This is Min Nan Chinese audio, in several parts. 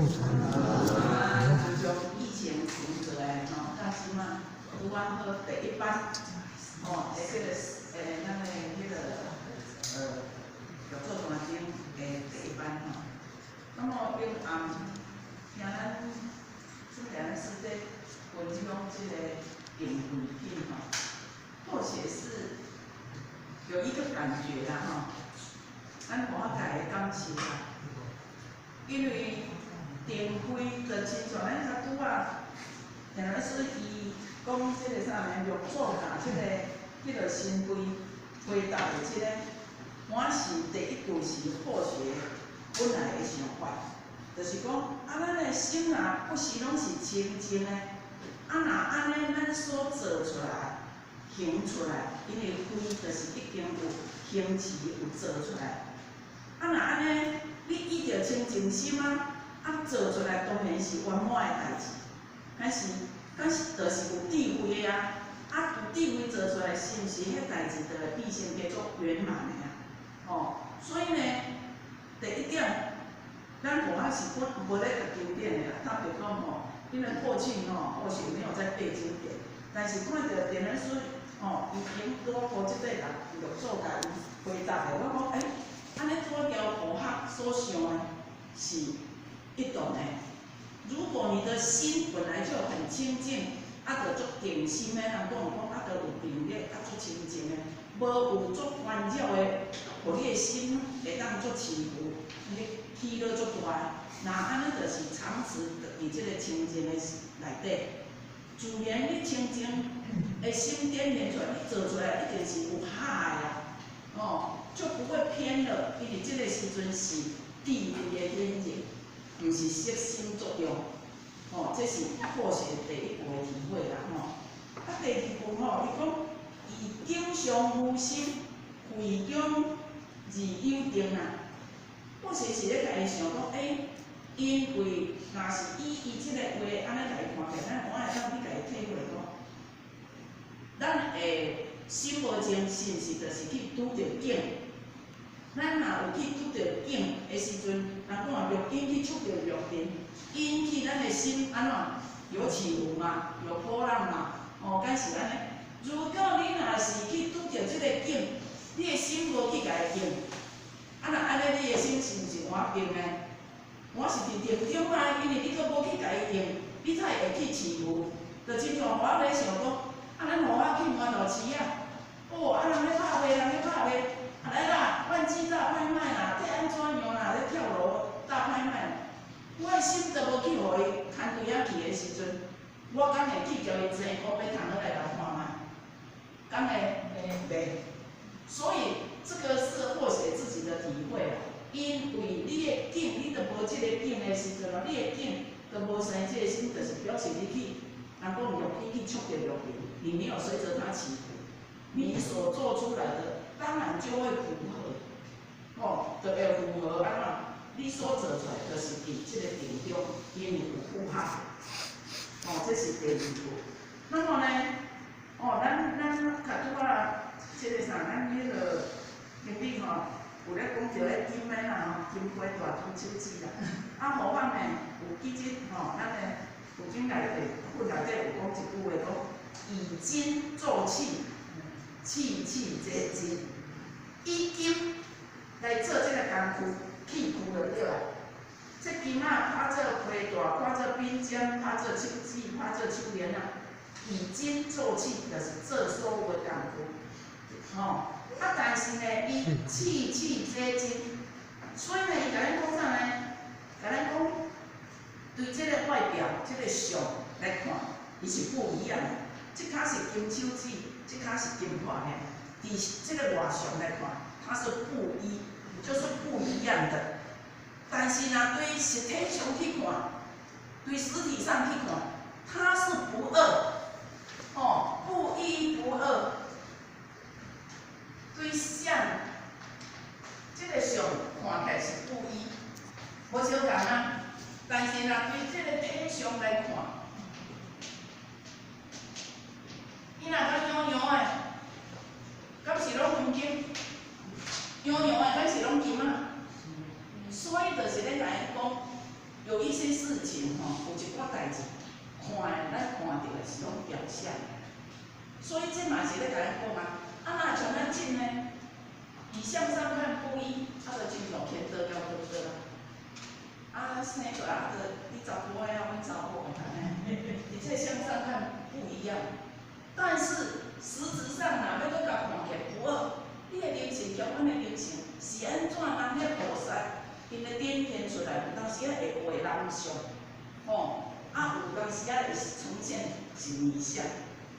自從疫情停過來吼，到這馬拄仔好第一班，吼，會這個咱的彼個六祖壇經的第一班吼。那麼永暗聽咱主持人師姐分享這個定慧品吼，或許是有一個感覺啦吼，咱無法家的感受啦，因為定慧就親像咱較拄仔，聽咱師伊講這個啥呢？六祖教這個彼個心規回答的這個，我是第一句是後學本來的想法，就是講啊，咱的心若不是攏是清淨的，啊若按呢，咱所做出來、行出來，因為慧就是已經有行持有做出來，啊若按呢，你依著清淨心啊，啊做出來當然是圓滿的代誌，但是就是有智慧的啊，啊有智慧做出來，是毋是彼代誌就會變成叫做圓滿的啊？哦，所以呢，第一點，咱無法是本無咧讀經典的啦，坦白講吼，因為過去吼，或許沒有在背經典，但是看著電人書吼，伊已經拄好這塊人六祖共伊回答的，我講欸，按呢拄仔交符合所想的是一同的。如果你的心本來就很清淨，啊，就足定心的，人講講啊，就有定力，啊，足清淨的，無有足煩擾的，予你的心會當足起伏，你起落足大。若按呢就是長持佇這個清淨的內底，自然你清淨的心點現出來，你做出來一定是有合的啊，哦，就不會偏了，因為這個時陣是智慧的顯現，毋是色心作用，吼，這是後學第一步的體會啦，吼。啊，第二步吼，伊講以境相無心，慧中自有定啊。我是是咧共伊想講，欸，因為若是以伊這個話按呢來看起來，咱我會當去共伊體會講，咱的心無靜，是毋是就是去拄著境？咱若有去拄著境的時陣，人講啊，欲境去觸著欲塵，引起咱的心按怎有起伏嘛，有波浪嘛，哦，敢是按呢？如果你若是去拄著這個境，你的心無去共伊應，啊若按呢，你的心是毋是換定呢？我是佇定中啊，因為你閣無去共伊應，你才會去起伏。就親像我咧想講，啊，咱戶仔去馒頭市啊，哦，啊人咧拍賣，人咧拍賣，啊來啦，萬基大拍賣啦，這按怎樣啦，咧跳樓大拍賣。我的心都無去予伊牽開仔去的時陣，我敢會去共伊爭講欲通好來來看覓？敢會？袂。所以這個是或許自己的體會啦。因為你的境，你都無這個境的時陣咯，你的境都無生這個心，就是表示你去，人講欲境去觸著欲塵，你沒有隨著它起伏，你所做出來的當然就會符合，哦，就會符合按怎？你所做出來就是佇這個定中，因為有符合，哦，這是第二步。那麼呢，哦，咱較拄仔這個啥，咱彼個經理吼，有咧講著彼金的啦吼，金批大金手指啦。啊，何況呢，有記者吼，咱的佛經內底、佛內底有講一句話，講以金做器，器器皆金。以金來做這個工具，器具就對啦。這金仔拍做皮帶，拍做筆尖，拍做手指，拍做手鏈啊。以金做器，就是做所有的工具，吼。啊，但是呢，伊器器皆金，所以呢，伊共咱講啥呢？共咱講，對這個外表、這個相來看，伊是不一樣的。這跤是金手指，這跤是金塊爾。佇這個外相來看，它是不一，就是不一樣的。但是呢，對實體上去看，對實體上去看，它是不二，哦，不一不二。對相，這個相看起來是不一，無相仝啊。但是若對這個體相來看，伊若較樣樣的，敢是攏黃金？樣樣的敢是攏金啊？所以就是咧共伊講，有一些是攏表象。所以這嘛是咧共咱講啊，啊若像咱進呢，以相上看不一，啊，就親像天道交對對啦。啊，生出來啊，就你查埔的啊，阮查某的按呢，而且向上看不一樣，但是實質上若欲閣共看起來不二，你的靈性佮阮的靈性是按怎？人彼菩薩，𪜶的展現出來，有當時仔會畫人相，吼，啊有當時仔會呈現是擬相，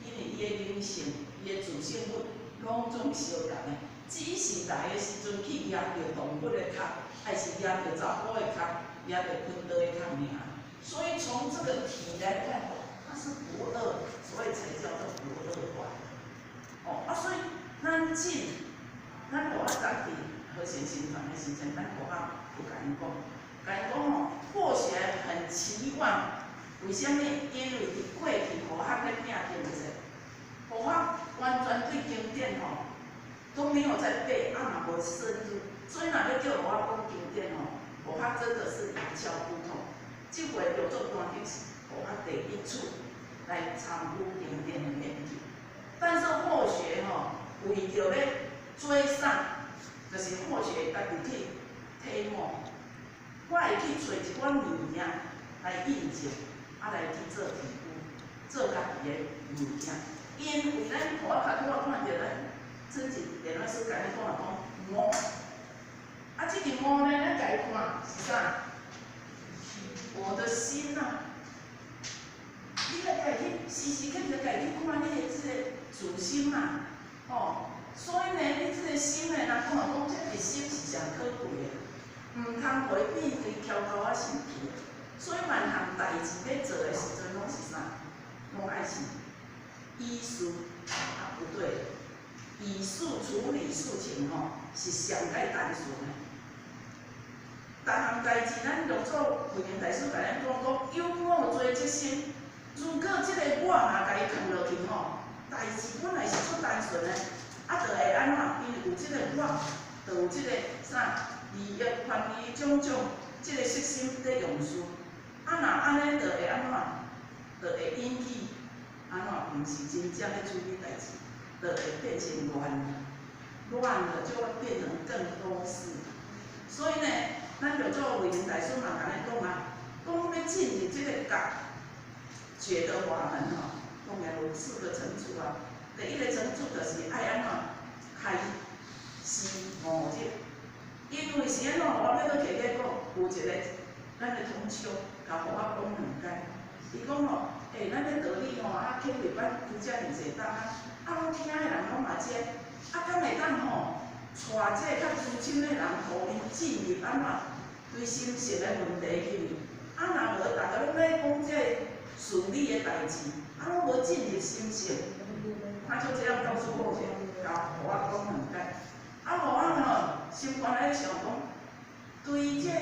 因為伊的靈性、伊的自性物攏總相仝的，只是來的時陣去壓著動物的殼，還是壓著查埔的殼，壓著昆道的殼爾。所以從這個體來看，它是不二，所以才叫做不二觀。哦，啊，所以咱進，咱我早佇和諧心團的時陣，咱我有共𪜶講，共𪜶講吼，或許很期望，為啥物？因為佇過去和學咧拼經濟，和學完全對經典吼都沒有在背，啊嘛無深入，所以若欲叫我講經典吼，和學真的是一竅不通。這回六祖壇經是和學第一次來參與經典的研究，但是後學吼為著欲追上，就是後學家己去體悟，我會去揣一寡物件來印證，啊來去做提供，做家己的物件。因為咱我較拄仔看著咱曾一電話書共咱講啊講魔，啊這個魔呢，咱共伊看是啥？我的心呐，你愛家去時時刻刻家去看你的這個自心嘛，吼，所以呢，你這個心呢，人講啊講，這個心是上可貴的，毋通予伊變成巧溝仔生氣。所以萬項代誌咧做的時陣，攏是啥？攏愛是依事啊，不對，以事處理事情吼，是上蓋單純的。逐項代誌，咱六祖慧能大師共咱講講，有我做則生。如果這個我若共伊囥落去吼，代誌本來是足單純的，啊，就會按怎？因為有這個我，就有這個啥利益、權利種種，這個色心咧用事。啊，若按呢，就會按怎？就會引起按怎？毋是真正咧處理代誌，就會變成亂，亂了就會變成更多事。所以呢，咱六祖慧能大師嘛共咱講啊，講欲進入這個覺覺的法門吼，當然有四個層次啊。第一個層次就是愛按怎開示悟入，因為是按怎？我欲閣提起來講，有一個咱的同修，共予我講兩解。伊講吼，欸，咱的道理吼，啊，體會班開遮爾濟當啊，啊，攏聽的人攏嘛知，啊，敢會當吼，帶這個較資深的人，予𪜶進入按怎對心性的問題去呢？啊，若無逐个攏咧講這個事理的代誌，啊，攏無進入心性，他就這樣告訴我者，共予我講兩解。啊，予我吼心肝內想講，對這個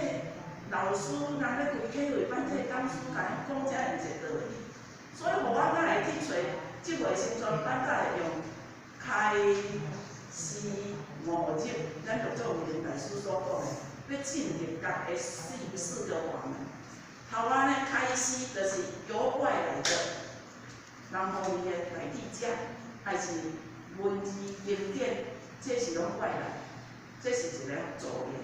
老師，人咧開體會班這個講師，共咱講遮爾濟道理，所以予我才會去揣這回心專班，才會用開示悟入，咱六祖慧能大師所講的，欲進入覺的四個法門。頭仔呢，開示就是由外來的，人予伊的來佇遮，還是文字經典，這是攏外來，這是一個助緣。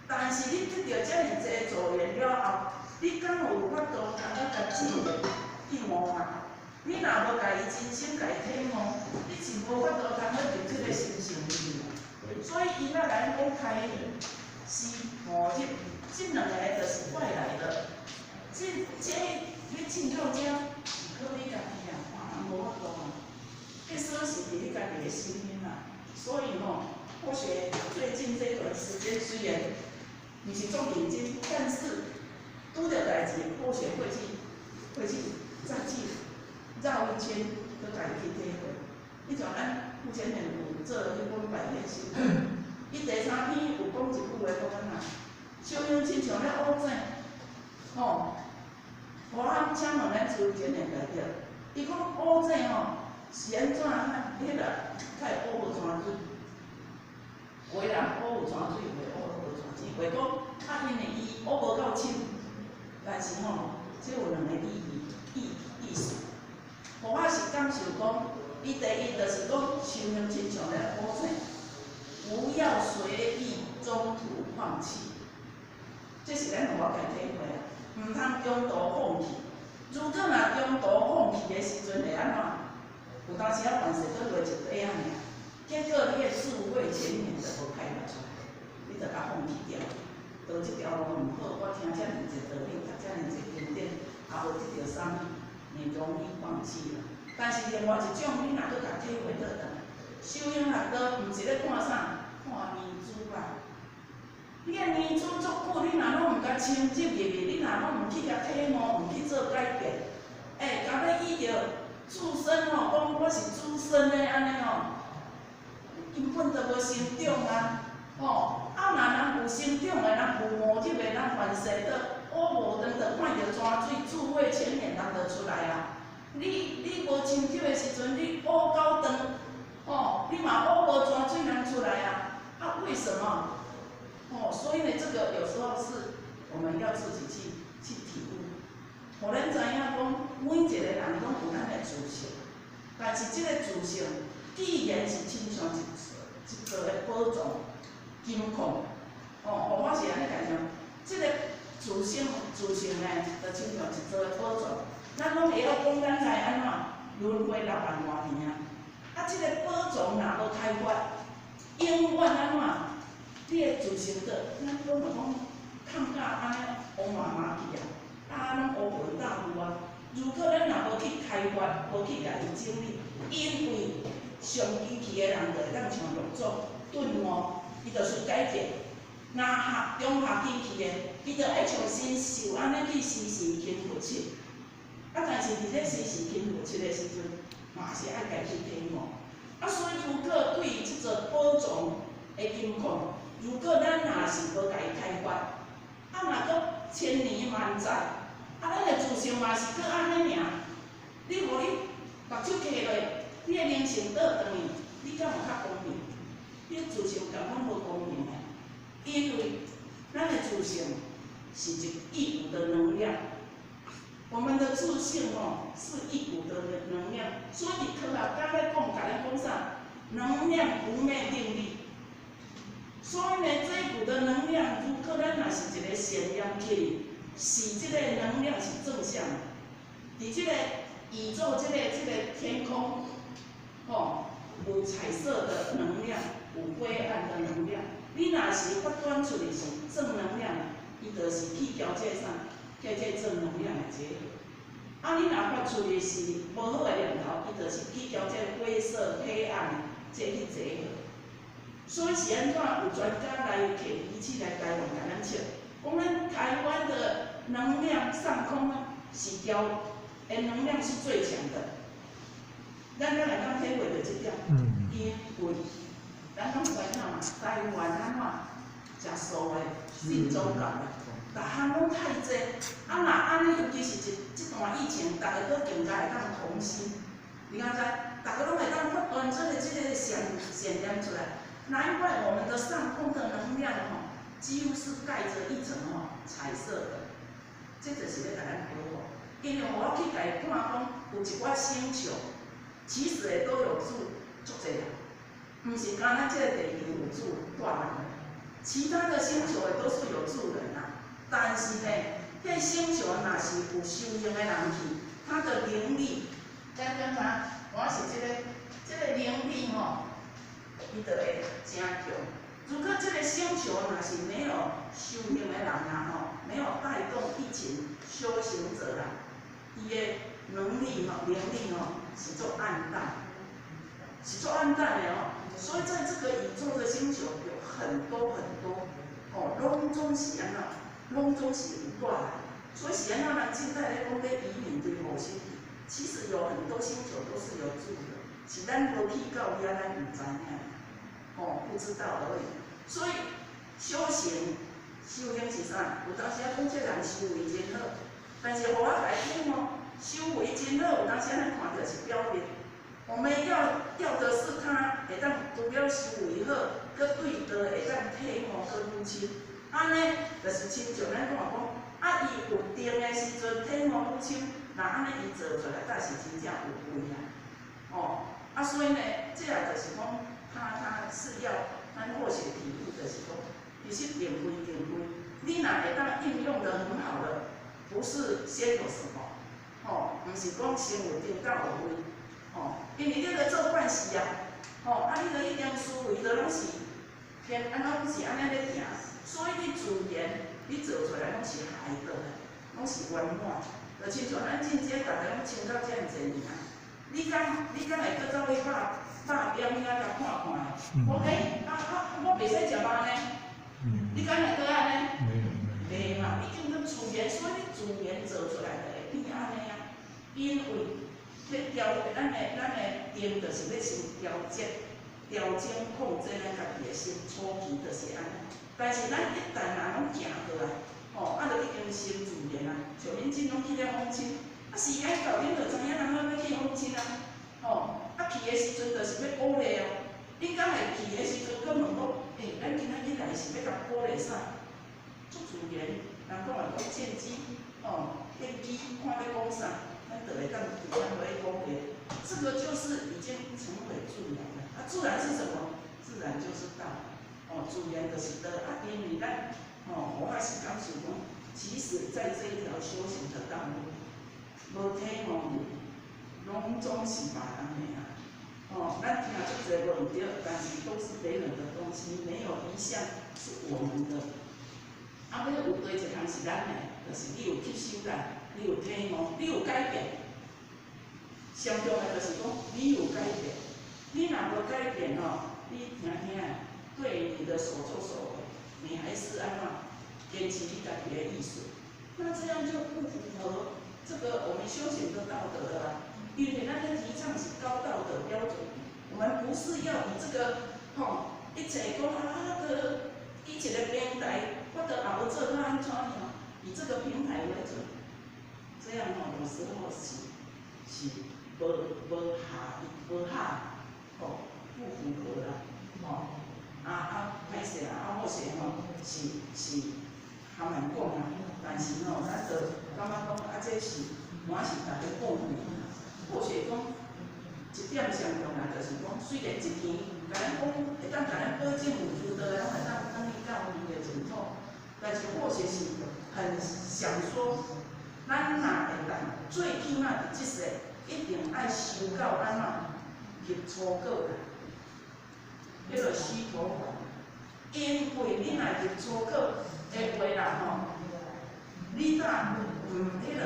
但是你得著遮爾濟助緣了後，你敢有法度通去共進入去悟嗎？你若無共伊真心共伊體悟，你是無法度通去入這個心性裡面。所以伊若共咱講開示悟入，這兩個就是外來的。這欲進到遮是靠你家己啊，別人無法度啊。彼鎖匙佇你家己的心裡啊。所以吼，或許最近這段時間雖然毋是足認真，但是拄著代誌，或許會去再去繞一圈，閣家己去體會。彼陣咱傅前面有做彼本百篇心，伊第三篇有講一句話，講按怎？小兄親像咧烏井，吼，我請問咱朱前面代表，伊講烏井吼是按怎？彼個較會烏無泉水，有的人烏有泉水，有的烏無泉水。話講啊，因為伊烏無夠深，但是吼，這有兩個意義意意思。予我感受講，伊第一就是講修行親像咧保證，不要隨意中途放棄，這是咱予我家體會啊，毋通中途放棄。如果若中途放棄的時陣會按怎？有當時啊，凡事閣落一塊仔爾，結果你的智慧泉源就無開發出來，你就共放棄掉。到這條路毋好，我聽遮爾濟道理，讀遮爾濟經典，也無得著啥物，你容易放棄了。但是另外一種，你若閣共體會倒轉來，修行學道毋是咧看啥，看年資啦。你的年資足久，你若攏毋共深入入去，你若攏毋去共體悟，毋去做改變，欸，共欲依著自身吼，講我是資深的按呢吼，根本就無成長啊！吼，啊，若人有成長的人，有悟入的人，凡事都烏無當，就看著泉水，智慧泉源人就出來啊！你無深入的時陣，你烏夠長，吼，你嘛烏無泉水人出來啊！啊，為什麼？哦，所以呢，這個有時候是我們要自己去體悟。予咱知影講，每一個人攏有咱的自性，但是這個自性既然是親像一座的寶藏金礦，哦，我是按呢共講，這個自性呢，就親像一座的寶藏。咱攏會曉講，咱來按怎輪迴六萬外年啊？啊，這個寶藏若無開發，永遠按怎？你的自性就咱講就講，崁甲按呢烏麻麻去啊，啊，攏烏雲罩霧啊。如果咱若無去開發，無去共伊整理，因為上機器的人就會當像六祖頓悟，伊就是解脫。若學中學機器的，伊就愛像神秀按呢去時時勤拂拭。啊，但是佇咧時時勤拂拭的時陣，嘛是愛家去體悟。啊，所以如果對於這座寶藏的金礦，如果咱若是無共伊開發，啊，若閣千年萬載，啊，咱的自性嘛是閣按呢爾。你予你目睭閉落，你的靈性倒轉去，你敢有較光明？你的自性共款無光明的，因為咱的自性是一股的能量，我們的自性吼是一股的能量，所以科學家咧講，共咱講啥？能量不滅定律。所以呢，這一股的能量，如果咱若是一個善念起，是這個能量是正向的，佇這個宇宙這個天空，吼，有彩色的能量，有灰暗的能量。你若是發展出來是正能量，伊就是去交這啥，叫這正能量的結合。啊，你若發出來是無好的念頭，伊就是去交這灰色黑暗的這去結合。所以是按怎有專家來提儀器來台灣共咱測，講咱台灣的能量上空呢是調，的能量是最強的。咱敢會當體會著這點？因為咱攏知影嘛，台灣按怎食素的、信宗教的，逐項攏太濟。啊，若按呢，尤其是這段疫情，逐个閣更加會當同心。你敢知？逐个攏會當發端出的這個善念出來。難怪我們的上空的能量吼，幾乎是蓋着一層吼彩色的，這就是咧共咱保護。因為我去共伊看講，有一寡星球，其實也都有住足濟人，毋是干焦這個地球有住蹛人，其他的星球也都是有住人啊。但是呢，彼星球若是有修行的人去，他的靈力，咱感覺我是這個靈力吼，伊就會誠強。如果這個星球若是沒有修行的人啊吼，沒有帶動一群修行者啊，伊的能力吼、靈力吼是足暗淡，是足暗淡的哦。所以在這個宇宙的星球有很多很多，吼，攏總是按怎，攏總是有蹛人。所以是按怎人現在咧講咧移民對火星去，其實有很多星球都是有住的，是咱無去到遐，咱毋知影，吼，不知道而已。所以修行，修行是啥？有當時啊講這人修為真好，但是予我來聽哦，修為真好，有當時咱看著是表面。我們要的是他會當除了修為好，閣對道會當體悟閣愈深。按呢，就是親像咱講講，啊，伊有定的時陣體悟愈深，若按呢伊做出來才是真正有位啊。哦，啊，所以呢，這也就是講，他是要咱後學體悟的是講，其實定位定位，你若會當應用得很好的，不是先有什麼，吼，毋是講先有定到有位，吼，因為你咧做慣勢啊，吼，啊，你著已經思維著攏是偏，按怎攏是按呢咧行，所以你自然你做出來攏是害的，攏是圓滿，就親像咱進階逐家攏穿到遮爾濟年啊，你敢會閣走去肉店遐共看看？講欸，啊啊，我袂使食肉呢？你敢會閣按呢？袂嘛，已經都自然，所以你自然做出來就會變按呢啊。因為咧調咱的定就是欲先調節、調整、控制咱家己的心，初期就是按呢。但是咱一旦若攏行過來，吼，啊，就已經成自然啊。像恁真攏去了訪親，啊，時間到，恁就知影人欲去訪親啊，吼，啊去的時陣就是欲鼓勵哦。恁敢會去的時陣，閣問講，欸，咱今仔日來是欲共鼓勵啥？足自然，人講話講見機，吼，見機看欲講啥，咱就會當直接落去鼓勵。這個就是已經成為自然了。啊，自然是什麼？自然就是道。哦，自然就是道。啊，因為咱，吼，我還是感受講，其實在這一條修行的道路，無體悟，攏總是別人的啊。哦，咱聽足濟無毋對，但是都是別人的東西，沒有一項是我們的。啊，欲有佗一項是咱的，就是你有吸收啦，你有體悟，你有改變。上重要就是講，你有改變。你若無改變吼，你聽聽，對你的所作所為，你還是按怎堅持你家己的意思，那這樣就不符合這個我們修行的道德了啦。因為咱咧提倡是高道德標準，我們不是要以這個吼，一切講啊，個以一個平台，我都也無做到按怎樣，以這個平台為準，這樣吼有時候是無合無合，吼，不符合啦，吼，啊啊歹勢啦，啊好勢吼，是含人講啦，但是吼，咱就感覺講啊，這是我是逐家共勉啦。或許講一點上重要就是講，雖然這期共咱講會當共咱保證有修道的，攏會當轉去到伊的淨土，但是或許是很想說，咱若會當最起碼佇這世一定愛修到按怎入初果啦，彼個須陀洹，因為你若入初果的話啦吼，你才彼個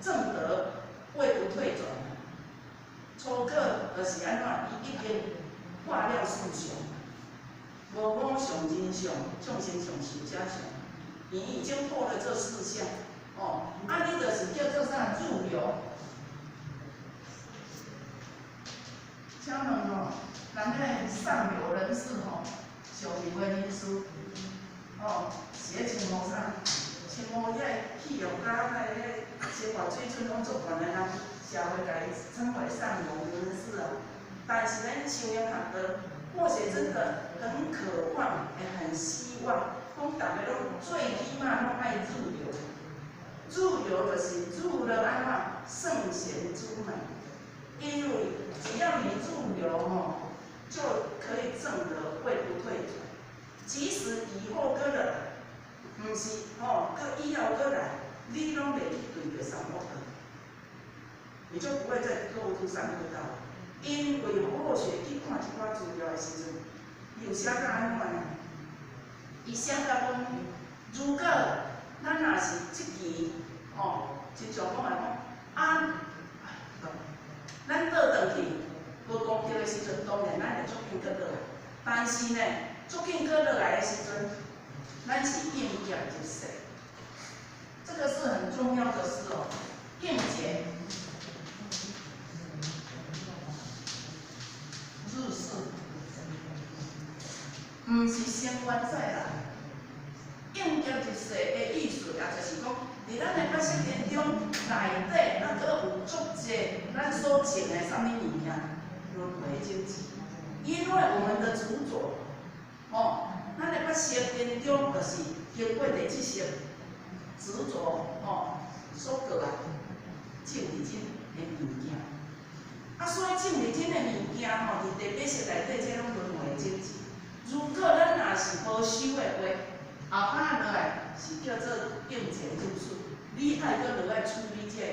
證得位不退轉。初果就是按怎？伊已經破了四相，無我相、人相、眾生相、壽者相，伊已經破了這四相，哦，啊，你就是叫做啥入流。請問吼，人彼上流人士吼，上流的人士，吼，是咧稱呼啥？稱呼遐企業家、遐個生活水準攏足懸的人，社會共伊稱為上流人士啊。但是咱修行學道，或許真的很渴望，也很希望，講逐家攏最起碼攏愛入流。入流就是入了按怎聖賢之門，因為只要你入流吼，就可以證得位不退轉。即使以後閣來，毋是吼，閣以後閣來，你攏袂去墜著三惡道，你就不會再落入三惡道。因為後學去看一寡資料的時陣，伊有寫甲按怎呢？伊寫甲講，如果咱若是這期吼，親像講來講，啊，咱倒轉去無功德的時陣，當然咱會足緊閣落來。但是呢，足緊閣落來的時陣，咱是應劫入世，這個是很重要的事哦。應劫入世，毋是生原在啦。應劫入世的意思，也就是講，佇咱的八識田中內底，咱閣有足濟咱所種的啥物物件，輪迴種子。因為我們的執著，吼，咱的八識田中就是經過第七識執著，吼，所過來種佇這的物件。啊，啊，所以種入這个物件吼，佇第八識內底，這攏輪迴的種子。如果咱若是無修的話，後擺落來是叫做應前入世。你愛閣落來處理這个，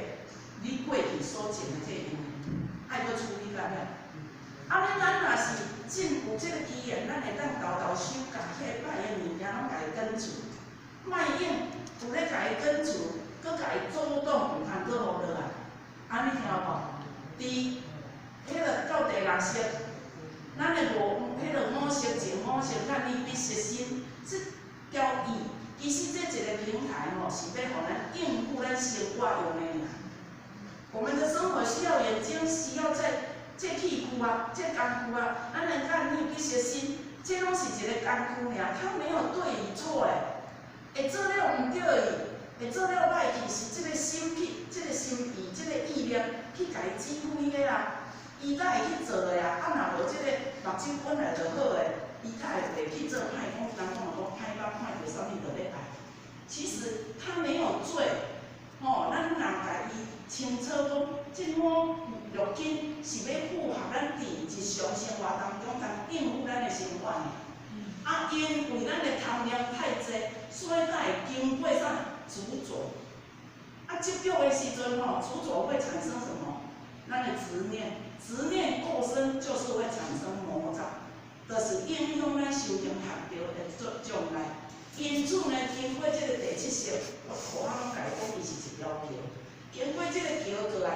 你過去所種的這个因緣，愛閣處理到了。啊，你咱若是真有這個機緣，咱會當沓沓手，共彼個歹的物件攏共伊根除，莫用有咧共伊根除，閣共伊阻擋，毋通閣予落來。按呢聽有無？佇彼个到第六識，咱的五彼个五色情、五色眼耳鼻舌身，這條意，其實這一個平台吼，是欲予咱應付咱生活用的爾。我們的生活需要眼睛，需要在這器具啊，這工具啊，咱的眼耳鼻舌身，這攏是一個工具爾，它沒有對與錯的。會做了毋對去，會做了歹去，是這個心去，這個心意，這個意念去共伊指揮的啊。伊才會去做的啊，啊若無這個目睭本來就好的，伊才會袂去做歹，講人講講歹目看著啥物就欲愛。其實他沒有罪，吼，咱人共伊清楚講，這五六根是欲符合咱佇日常生活當中，通應付咱的生活的。啊，因為咱的貪念太濟，所以才會經過啥執著。啊，執著的時陣吼，執著會產生什麼？咱的執念，執念過深就是會產生魔障，就是影響咱修行學道的將將來。因此呢，經過這個第七識，我塗仔攏共伊講，伊是一條橋。經過這個橋過來，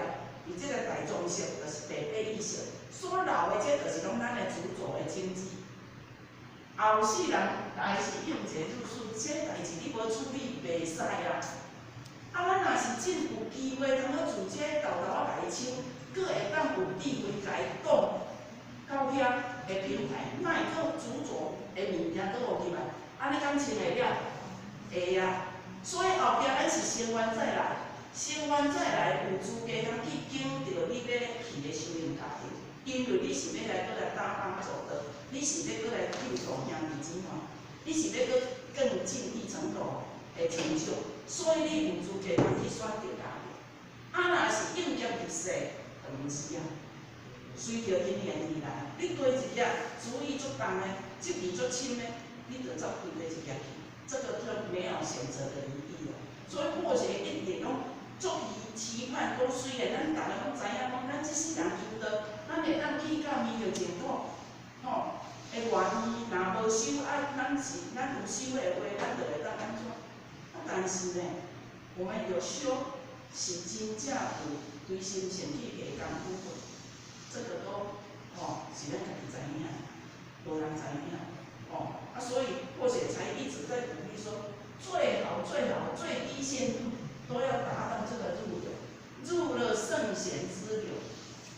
佇這個大中識，就是第八意識，所留的這就是攏咱的執著的種子。後世人來是應劫入世，這代誌你無處理袂使啊。啊，咱若是真有機會通好自這沓沓仔共伊清，閣會當有智慧共伊擋到遐的平台，莫閣執著的物件閣予入來，按呢敢清會了？會啊。所以後壁咱是生完再來，生完再來有資格通去揀著你欲去的修行家庭，因為你是欲來閣來搭幫助的，你是欲閣來救助兄弟姊妹，你是欲閣更進一層樓的成就，所以你有資格通去選擇家庭。啊，若是應劫入世，就毋是啊。隨著因緣而來，你對一個主意足重的，執意足深的，你就走對佗一个去，這個就沒有選擇的餘地了。所以破邪一直攏足期盼講，雖然咱逐个攏知影講，咱這世人求道，咱會當去到彌勒淨土，吼，的願意，若無修啊，咱是咱有修的話，咱就會當按怎？啊，但是呢，我們有修，是真正有隨心性去下功夫，這個都吼是咱家己知影，無人知影，哦，啊，所以破邪才一直在鼓勵說，最好最好最低限度都要達到這個入流，入了聖賢之流，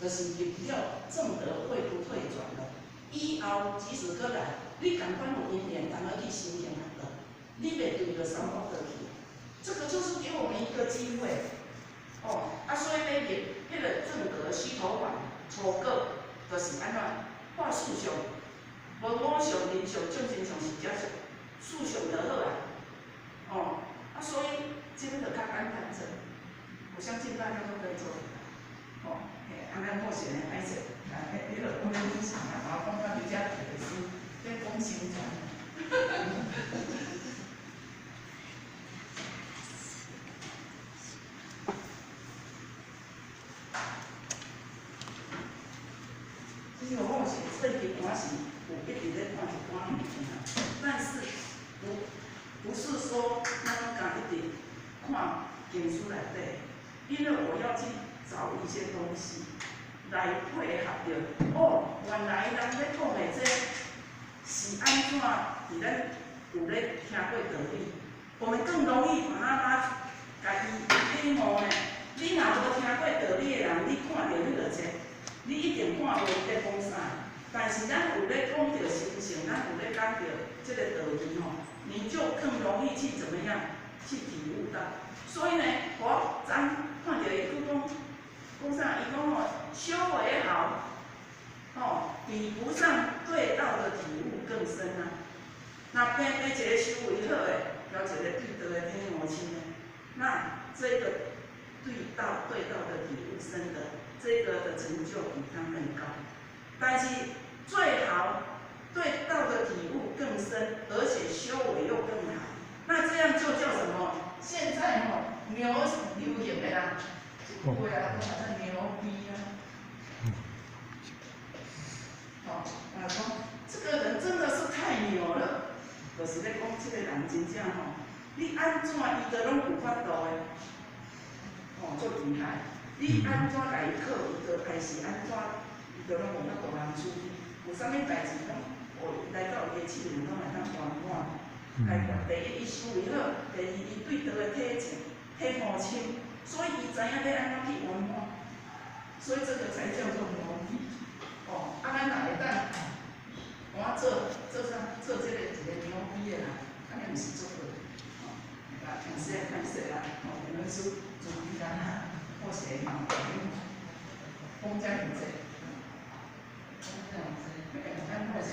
就是入了證得會不退轉的。以後即使閣來，你仝款有因緣，通好去修行學道，你袂對著三寶倒去。這個就是給我們一個機會，哦，啊，所以欲入彼個證得須陀洹初果，就是按怎畫四相，無我相、人相、眾生相、壽者相，四相就好啊，哦，啊，所以這個就較簡單做，我相信大家都可以做得到，哦，嘿，啊，咱目前的歹勢，啊，彼個講咧很長啊，我講到佇遮就是咧講心傳。其實我是最近我是有一直咧看一寡物件，但是不是說咱攏共一直看經書內底，因為我要去找一些東西來配合著。哦，原來人咧講的這是按怎？佇咱有咧聽過道理，我們更容易把它拉，共伊體悟呢。你若無聽過道理的人，你看著彼個這，你一定看無伊咧講啥。但是咱有咧講著心性，咱有咧講著這個道理吼，你就更容易去怎麼樣去體悟到。所以呢，我昨看著一句講，講啥？伊講吼，修為好，吼，比不上對道的體悟更深啊。那平平一個修為好的，交一個對道的體悟深的，那這個對道對道的體悟深的，這個的成就比他更高，但是最好對道的體悟更深，而且修為又更好，那這樣就叫什麼？現在吼牛流行的啦，這句話啊，講啥牛逼啊！哦，啊講這個人真的是太牛了，就是咧講這個人真正吼，你按怎伊都攏有法度的，哦，足厲害。你按怎共伊靠，伊就還是按怎，伊就攏無法度通處理。有啥物代誌攏，哦，來到伊的手裡攏會當圓滿解決。第一，伊修為好；第二，伊對道的體證、體悟深，所以伊知影欲按怎去圓滿。所以這個才叫做牛逼。哦，啊，咱若會當，換做做啥？做這個一個牛逼的人，按呢毋是足好。哦，啊，感謝感謝啦，哦，你們說注意啦，好勢吼，講遮爾濟。咱好勢，感謝。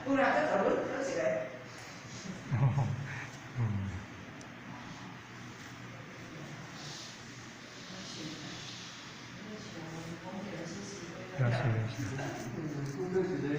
有啦，閣十輪，閣一個。了解了解。